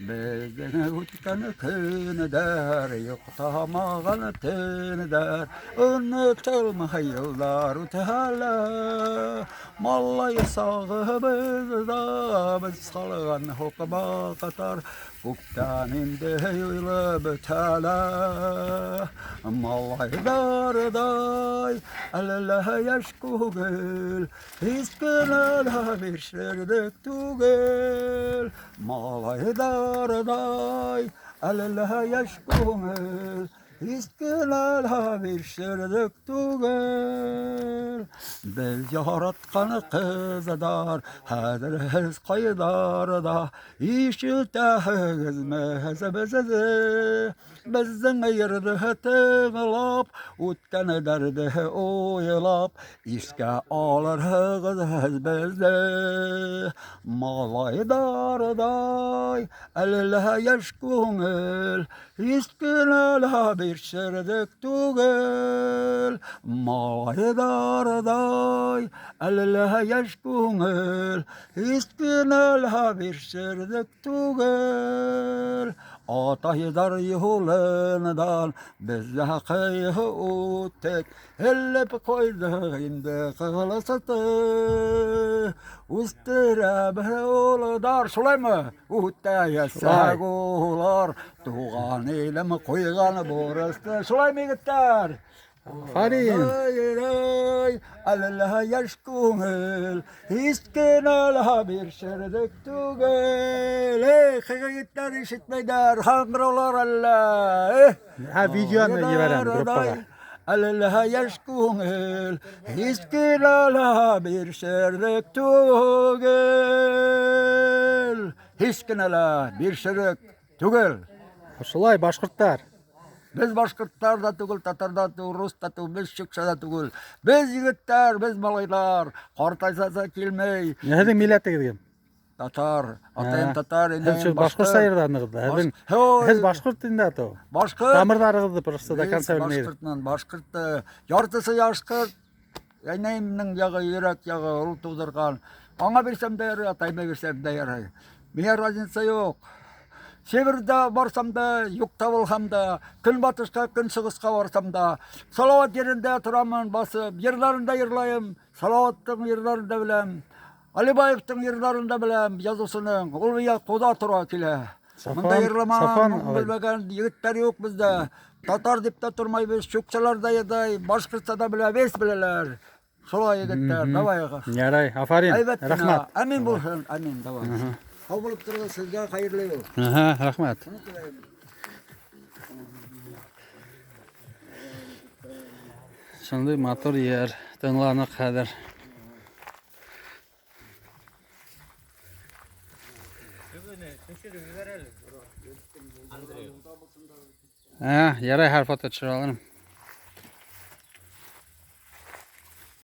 Беҙҙең үткән көндәр, йоҡтамаған төндәр, Онотолмай йылдар үтһә лә. Малай сағыбыҙҙа беҙ салған һуҡмаҡтар Күптән инде юйлып бөтә лә. Малайҙарҙай әллә йәш күңел, Һис кенә лә биршерлек түгел. Малайҙарҙай әллә йәш күңел, Һис кенә лә биршерлек түгел. Беҙ яратҡан ҡыҙҙар хәҙер һеҙ ҡайҙарҙа? Ишетәһегеҙме һеҙ беҙҙе? Беҙҙең йырҙы тыңлап, үткән дәрҙе уйлап, Иҫкә алырһығыҙ һеҙ беҙҙе. Малайҙарҙай әллә йәш күңел, Һис кенә лә биршерлек түгел. Малайҙарҙай әллә йәш күңел, Һис кенә лә биршерлек түгел. Атайҙар юлынан беҙ ҙә ҡыйыу үттек, Элеп ҡуйҙыҡ инде ҡылысты. Үҫтерәбеҙ улдар, шулаймы? Үтәйәсәк улар, туған илем ҡуйған бурысты. Шулаймы, егеттәр? Афарин! Ай, әллә йәш күңел, һис кенә лә биршерлек түгел. Эй, егеттәр ишетмәйҙәр, һаңғыраулар әллә. Эх! Ә видеоны ебәрәм группаға. Әллә йәш күңел, һис кенә лә биршерлек түгел. Һис кенә лә биршерлек түгел. Шулай, башҡорттар. Беҙ башҡорттар ҙа түгел, татар ҙа түгел, рус та түгел, беҙ чукча ҙа түгел. Беҙ егеттәр, беҙ малайҙар, ҡартайса да килмәй. Һеҙҙең милләтегеҙ кем? Татар, атайым татар, Һеҙ инәйем шул башҡортса йырланығыҙ да. Һеҙҙең һеҙ башҡорт инде атау. Башҡорт. Тамырҙарығыҙҙы просто до конца белмәйҙе. Башҡортман, башҡорт яртысы башҡорт. Әнәйемдең яғы, йөрәк яғы, ул тыуҙырған. Аңа бирсәм дә ярай, атайыма бирсәм дә ярай. Миңә разница юҡ. Северҙа барсам да, юҡта булһам да, көнбатышҡа, көнсығышҡа барсам да, Салауат ерендә торамын басып, йырҙарын да йырлайым, Салауаттың йырҙарын да беләм, Алибаевтың йырҙарын да беләм, яҙыусының. Ул миңә ҡоҙа тора килә. Мында йырламаған, белмәгән егеттәр юҡ беҙҙә. Татар дип тә тормайбыҙ, чукчалар да йырҙай, башҡортса да белә, весь беләләр. Шулай, егеттәр, давай. Ярай, афарин. Әйбәт кенә. Рәхмәт. Амин булһын, амин, давай. Һау булып тороғоҙ, һеҙгә хәйерле юл. Аһа, рәхмәт. Шундай матур йыр тыңланыҡ хәҙер. Ә, ярай, хәҙер фото төшөрә алырмын.